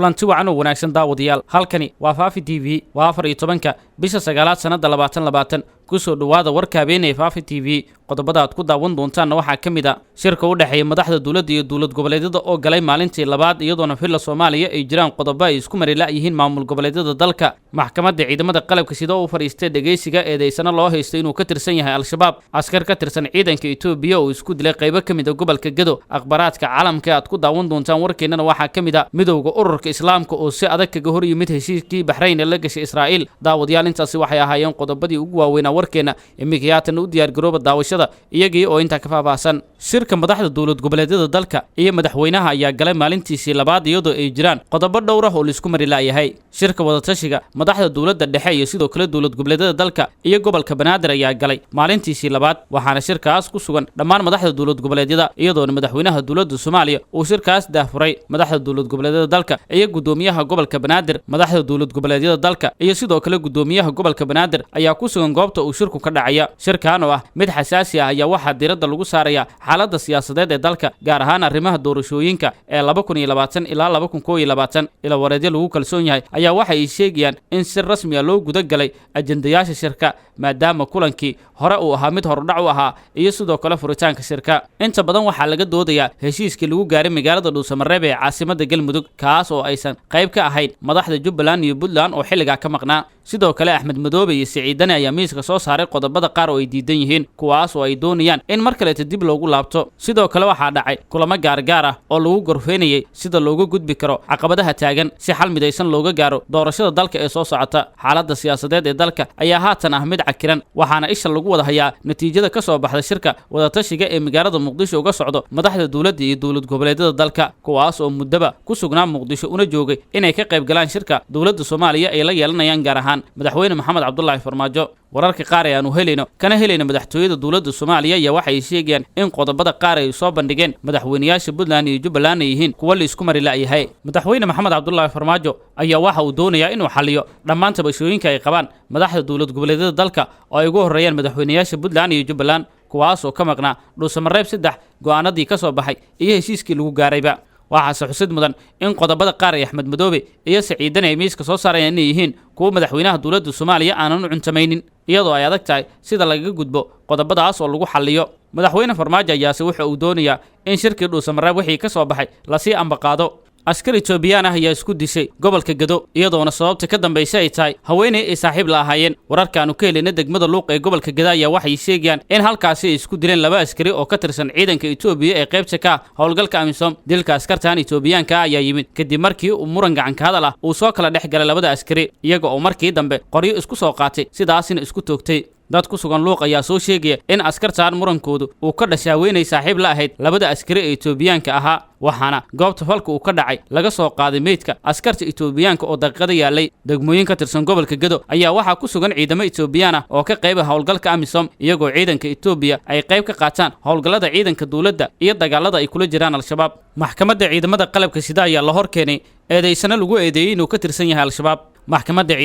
Kulanti wacan oo wanaagsan, daawadayaal. Halkani waa Faafi TV. Waa 14-ka bisha sagaalaad, sannadda 2020. Kusoo dhowaada warka habeenaya Faafi TV. Qodobada aad ku daawan doontaanna waxaa ka mid a shirka u dhexeeya madaxda dowladda iyo dowlad goboleedyada oo galay maalintii labaad, iyadoona Villa Soomaaliya ay jiraan qodobo ay isku mari la'yihiin maamul goboleedyada dalka. Maxkamadda ciidamada qalabka sida oo u fadhiistay dhegaysiga eedaysana loo haysto inuu ka tirsan yahay Al-Shabaab. Askar ka tirsan ciidanka Etoobiya oo isku dilay qaybo ka mid a gobolka Gedo. Akhbaraadka caalamka aad ku daawan doontaan warkeennana waxaa ka mid a Midowda Ururka Islaamka oo si adag kaga hor yimid heshiiskii Baxrayn ee la gashay Israa'iil. Daawadayaal, intaasi waxay ahaayeen qodobadii ugu waaweynaa warkeenna. Iminka haatan u diyaargarooba daawashada iyagii oo intaa ka faahfaahsan. Shirka madaxda dowlad goboleedyada dalka iyo madaxweynaha ayaa galay maalintiisii labaad, iyadoo ay jiraan qodobo dhowr ah oo laisku mari la'yahay. Shirka wadatashiga madaxda dowladda dhexe iyo sidoo kale dowlad goboleedyada dalka iyo gobolka Banaadir ayaa galay maalintiisii labaad, waxaana shirkaas ku sugan dhammaan madaxda dowlad goboleedyada, iyadoona madaxweynaha dowladda Soomaaliya uu shirkaas daahfuray. Madaxda dowlad goboleedyada dalka iyo gudoomiyaha gobolka Banaadir, madaxda dowlad goboleedyada dalka iyo sidoo kale gudoomiyaha gobolka Banaadir ayaa ku sugan goobta uu shirku ka dhacaya. Shirkan oo ah mid xasaasi ah ayaa waxaa diiradda lagu saaraya xaaladda siyaasadeed ee dalka, gaar ahaan arrimaha doorashooyinka ee 2020 ilaa 2021. Ila wareedyo lagu kalsoon yahay ayaa waxa ay sheegayaan in si rasmi ah loo guda galay ajendayaasha shirka, maadaama kulankii hore uu ahaa mid horudhac u ahaa iyo sidoo kale furitaanka shirka. Inta badan waxaa laga doodayaa heshiiskii lagu gaaray magaalada Dhuusamareeb ee caasimadda Galmudug, kaas oo aysan qayb ka ahayn madaxda Jubbaland iyo Puntland oo xilligaa ka maqnaa. Sidoo kale Axmed Madoobe iyo Siciidani ayaa miiska soo saaray qodobada qaar oo ay diidan yihiin, kuwaas oo ay doonayaan in mar kaleeta dib loogu laabto. Sidoo kale waxaa dhacay kulamo gaargaar ah oo lagu gorfeynayay sida looga gudbi karo caqabadaha taagan si xal midaysan looga gaaro doorashada dalka ee soo socota. Xaaladda siyaasadeed ee dalka ayaa haatan ah mid cakiran, waxaana isha lagu wada hayaa natiijada ka soo baxda shirka wadatashiga ee magaalada Muqdisho uga socdo madaxda dowladda iyo dowlad goboleedyada dalka, kuwaas oo muddaba ku sugnaa Muqdisho una joogay inay ka qayb galaan shirka dowladda Soomaaliya ay la yeelanayaan, gaar ahaan madaxweyne Maxamed Cabdulaahi Farmaajo. Wararka qaar ee aanu helayno kana helayno madaxtooyada dowladda Soomaaliya ayaa waxay sheegayaan in qodobada qaar ay soo bandhigeen madaxweynayaasha Puntland iyo Jubbaland ay yihiin kuwa la isku mari la'yahay. Madaxweyne Maxamed Cabdulaahi Farmaajo ayaa waxa uu doonayaa inuu xalliyo dhammaan tabashooyinka ay qabaan madaxda dowlad goboleedyada dalka, oo ay ugu horreeyaan madaxweynayaasha Puntland iyo Jubbaland, kuwaas oo ka maqnaa Dhuusamareeb 3 go'aanadii ka soo baxay iyo heshiiskii lagu gaarayba. Waxaase xusid mudan in qodobada qaar ee Axmed Madoobe iyo Siciidani ay miiska soo saarayaan inay yihiin kuwa madaxweynaha dowladda Soomaaliya aanan u cuntamaynin, iyadoo ay adag tahay sida lagaga gudbo qodobadaas oo lagu xalliyo. Madaxweyne Farmaajo ayaase wuxa uu doonayaa in shirkii Dhuusamareeb wixii ka soo baxay lasii ambaqaado. Askar Etoobiyaan ah ayaa isku dishay gobolka Gedo, iyadoona sababta ka dambaysa ay tahay haweeney ay saaxiib la ahaayeen. Wararkaanu ka helayna degmada Luuq ee gobolka Geda ayaa waxay sheegayaan in halkaasi ay isku dileen laba askari oo ka tirsan ciidanka Etoobiya ee qaybta ka ah howlgalka AMISOM. Dilka askartan Etoobiyaanka ah ayaa yimid kadib markii uu muran gacanka hadal ah uu soo kala dhex galay labada askari, iyaga oo markii dambe qoryo isku soo qaatay, sidaasina isku toogtay. Dad ku sugan Luuq ayaa soo sheegaya in askartan murankoodu uu ka dhashay haweenay saaxiib la ahayd labada askari ee Etoobiyaanka ahaa, waxaana goobta falka uu ka dhacay laga soo qaaday meydka askarta Etoobiyaanka oo daqiiqada yaalay. Degmooyin ka tirsan gobolka Gedo ayaa waxaa ku sugan ciidamo Etoobiyaan ah oo ka qayba howlgalka AMISOM, iyagoo ciidanka Etoobiya ay qayb ka qaataan howlgallada ciidanka dowladda iyo dagaalada ay kula jiraan Al-Shabaab. Maxkamadda ciidamada qalabka sida ayaa la hor keenay eedaysano lagu eedeeyey inuu ka tirsan yahay Al-Shabaab. Maxkamadda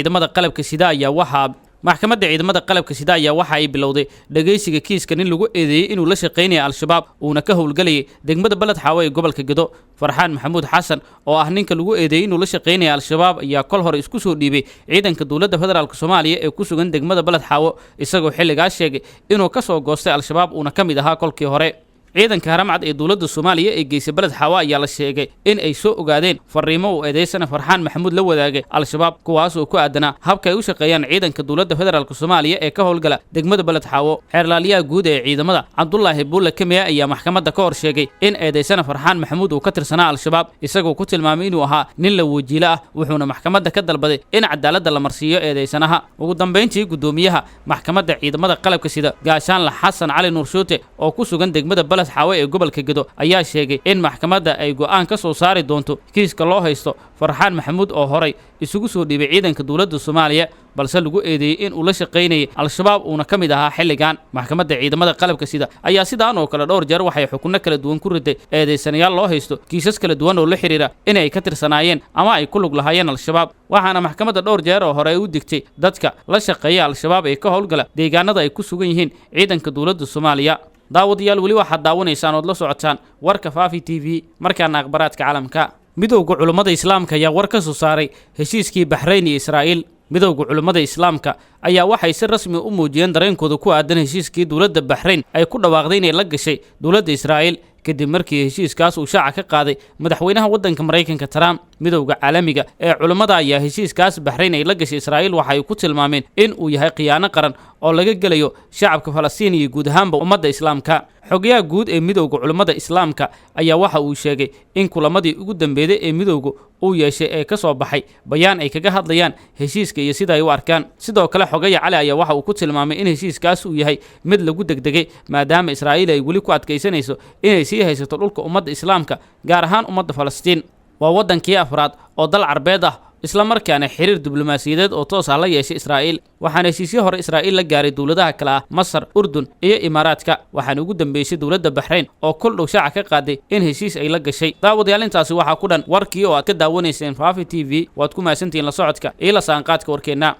ciidamada qalabka sida ayaa waxa ay bilowday dhegaysiga kiiska nin lagu eedeeyey inuu la shaqaynaya Al-Shabaab, uuna ka howlgelayay degmada Baled Xaawo ee gobolka Gedo. Farxaan Maxamuud Xasan oo ah ninka lagu eedeeyey inuu la shaqaynaya Al-Shabaab ayaa kol hore isku soo dhiibay ciidanka dowladda federaalk Soomaaliya ee ku sugan degmada Baled Xaawo, isagoo xilligaas sheegay inuu ka soo goostay Al-Shabaab, uuna ka mid ahaa kolkii hore. Ciidanka Haramcad ee dowladda Soomaaliya ee geysay Baled Xaawo ayaa la sheegay in ay soo ogaadeen fariimo uu eedeysana Farxaan Maxamuud la wadaagay Al-Shabaab, kuwaas oo ku aadanaa habka ay u shaqeeyaan ciidanka dowladda federaalk Soomaaliya ee ka howlgala degmada Baled Xaawo. Xeerlaaliyaha guud ee ciidamada, Cabdulaahi Buulle Kemiya, ayaa maxkamadda ka hor sheegay in eedeysana Farxaan Maxamuud uu ka tirsanaa Al-Shabaab, isagoo ku tilmaamay inuu ahaa nin la wajiilo ah, wuxuuna maxkamadda ka dalbaday in cadaaladda la marsiiyo eedeysanaha. Ugu dambayntii, guddoomiyaha maxkamadda ciidamada qalabka sida, Gaashaanla Xasan Cali Nuur Shuute, oo ku sugan degmada Baled Xaawe ee gobolka Gedo, ayaa sheegay in maxkamadda ay go'aan ka soo saari doonto kiiska loo haysto Farxaan Maxamuud oo horay isugu soo dhiibay ciidanka dowladda Soomaaliya, balse lagu eedeeyey in uu la shaqaynayay Al-Shabaab, uuna ka mid ahaa xilligan. Maxkamadda ciidamada qalabka sida ayaa sidaan oo kale dhowr jeer waxay xukunno kala duwan ku riday eedeysanayaal loo haysto kiisas kala duwan oo la xidhiira inay ka tirsanaayeen ama ay ku lug lahaayeen Al-Shabaab, waxaana maxkamadda dhowr jeer oo hore ay u digtay dadka la shaqeeya Al-Shabaab ee ka howlgala deegaanada ay ku sugan yihiin ciidanka dowladda Soomaaliya. Daawadayaal, weli waxaad daawanaysaan ood la socotaan warka Faafi TV. Markaana akhbaraadka caalamka. Midowda Culummada Islaamka ayaa war ka soo saaray heshiiskii Baxrayn iyo Israa'iil. Midowda Culummada Islaamka ayaa waxay si rasmi u muujiyeen dareenkooda ku aadan heshiiskii dowladda Baxrayn ay ku dhawaaqday inay la gashay dowladda Israa'iil, kadib markii heshiiskaas uu shaaca ka qaaday madaxweynaha waddanka Maraykanka Trump. Midowda caalamiga ee culummada ayaa heshiiskaas Baxrayn ay la gashay Israa'iil waxa ay ku tilmaameen in uu yahay khiyaano qaran oo laga gelayo shacabka Falastiin iyo guud ahaanba ummadda Islaamka. Xogayaha guud ee Midowda Culummada Islaamka ayaa waxa uu sheegay in kulamadii ugu dambeeyay ee midowga uu yeeshay ee ka soo baxay bayaan ay kaga hadlayaan heshiiska iyo sida ay u arkaan. Sidoo kale, Xogaya Cali ayaa waxa uu ku tilmaamay in heshiiskaas uu yahay mid lagu degdegay, maadaama Israa'iil ay weli ku adkaysanayso inay sii haysato dhulka ummadda Islaamka, gaar ahaan ummadda Falastiin. Waa waddankii afraad oo dal Carbeed ah isla markaana xiriir diblomaasiyadeed oo toos ah la yeeshay Israa'iil, waxaana heshiisyo hore Israa'iil la gaaray dowladaha kale ah Masar, Urdun iyo Imaaraadka. Waxaana ugu dambeysay dowladda Baxrayn oo kol dhow shaaca ka qaaday in heshiis ay la gashay. Daawadayaal, intaasi waxaa ku dhan warkii oo aad ka daawanayseen Faafi TV. Waad ku mahadsantihiin la socodka iyo la saanqaadka warkeenna.